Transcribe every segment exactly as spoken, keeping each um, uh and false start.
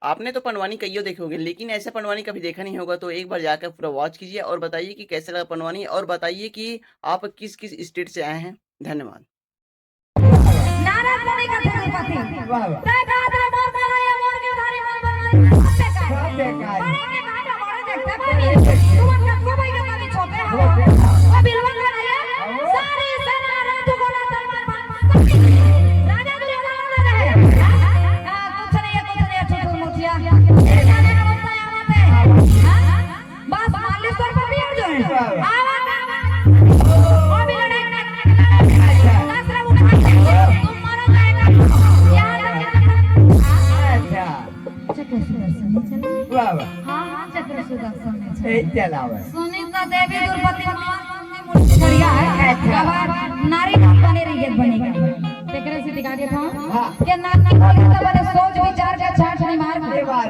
आपने तो पंडवानी कइयो देखे होंगे, लेकिन ऐसा पंडवानी कभी देखा नहीं होगा। तो एक बार जाकर पूरा वॉच कीजिए और बताइए कि कैसे लगा पंडवानी, और बताइए कि आप किस किस स्टेट से आए हैं। धन्यवाद। नारद मुनि का थे द्रौपदी। वाह, वाह। तय कहा था, "मोर कन्हैया, मोर गिरधारी, मोर बनवारी, सब बेकार है।" सब बेकार है। बड़े के कहा था, बड़े देखते कोई नहीं। तू मन का को भाई का कभी छोटे हो। वो बिलवन का नहीं है। सारी सेना रथ घोड़ा तलवार बाण, सब चीज। राजा दुर्योधन वाला रहे। हाँ, हाँ, कुछ नहीं है, कुछ नहीं है, छुटू मुठिया। ये जाने का बनता है, आवाज है। हाँ? बस मालिश पर पकड़ जो है। आवा, आवा। अभी लड़ाई कर, दस रंग उठा के तुम मरो जाएगा। यहाँ तक। अच्छा। चक्र सुदर्शन में चले। वाह, वाह। हाँ, हाँ, चक्र सुदर्शन में चले। यही चलावे। सुनीता देवी द्रौपदी माँ बढ़िया है। अच्छा। अब नारी नाम बने रहिए, बनेगा। तेकरे से दिखा देता हूँ। हाँ। के नारी खोजे तो बने सोच विचार के छाट नहीं मार के। ये बात।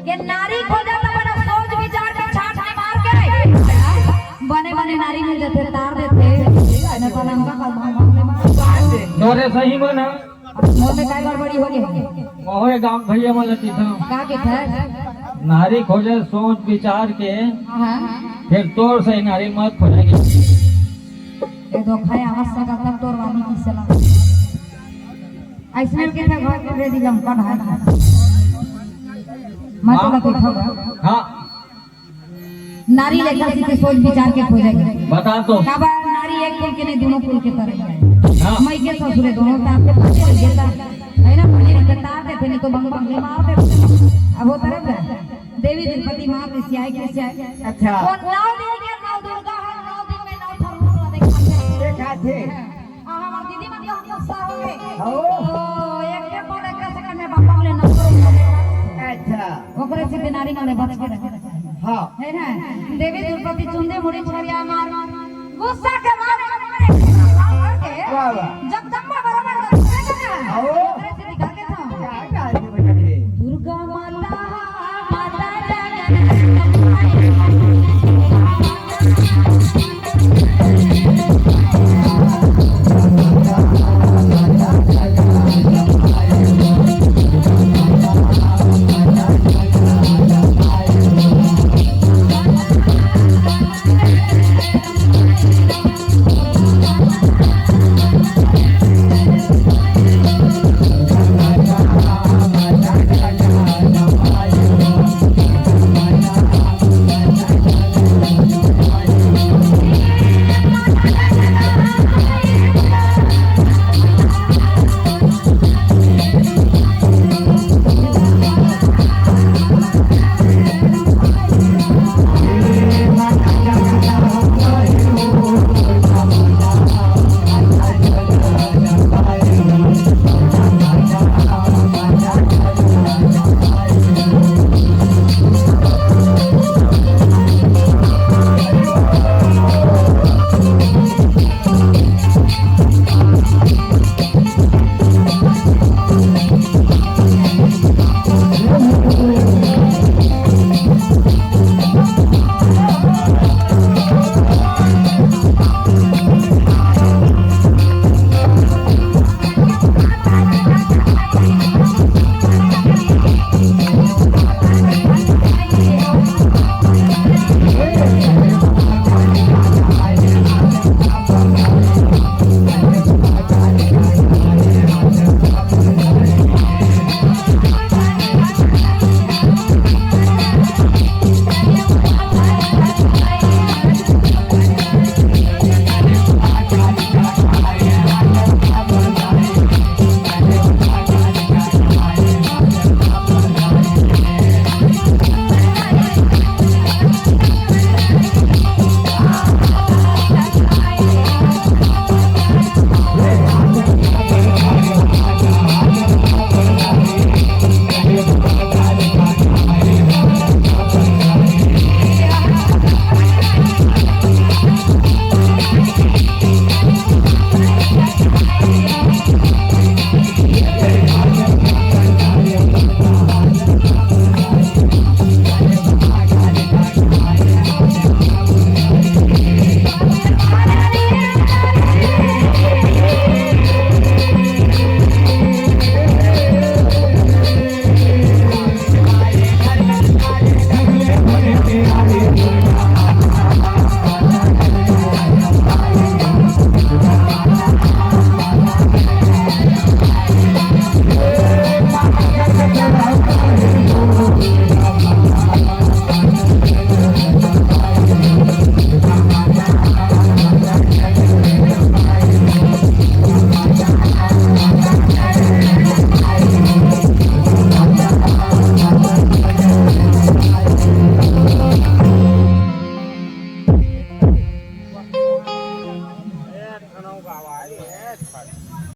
के नारी खोजे तो बने सोच विचार के छाट नहीं मार के। बने बने नारी मिल जाते, तार देते। न तो लंका का भाव भाव ले मार। तोरे सही मन है। मोर में काय गड़बड़ी हो गई? मोहे गांव भैया मन ल कहिथंव। का कहिथस? नारी खोजे सोच विचार के, हाँ। फिर तोर सही नारी मत खोजेगी। ये धोखा है, आवाज से तब तोर वाली की सलाह। ऐसने के थे घर के रेडी लंका ढाल। मैं तो हाँ। लपेटा। हाँ। नारी लेखा सीखे सोच विचार के खोजे के। बता तो। काबर नारी एक कुल के नहीं, दोनों कुल के तरह है। हाँ। मैं के ससुरे दोनों ताप के पीछे रह गया था। है ना, पहले बता देते, नहीं तो बंग बंग मार देते। अब वो तरफ है। देवी द्रौपदी माँ के सियाई के सियाई। अच्छा। वो नौ दिन के नौ दुर्गा है, नौ दिन में नौ ठा रूप ला देखा थे। देखा थे। हाँ, हमार दीदी मन का गुस्सा हो गए। ओ। तो एक के बाद एक के second में बाबा बोले, "ना करो।" अच्छा। ओकरे से नारी मन ले बच के रहे। हाँ। है ना? देवी द्रौपदी चुंदी मुड़ी छरिया मार, गुस्सा के मारे, मारे, मारे, वाह, वाह। जगदम्बा बराबर लगे ना। ओ।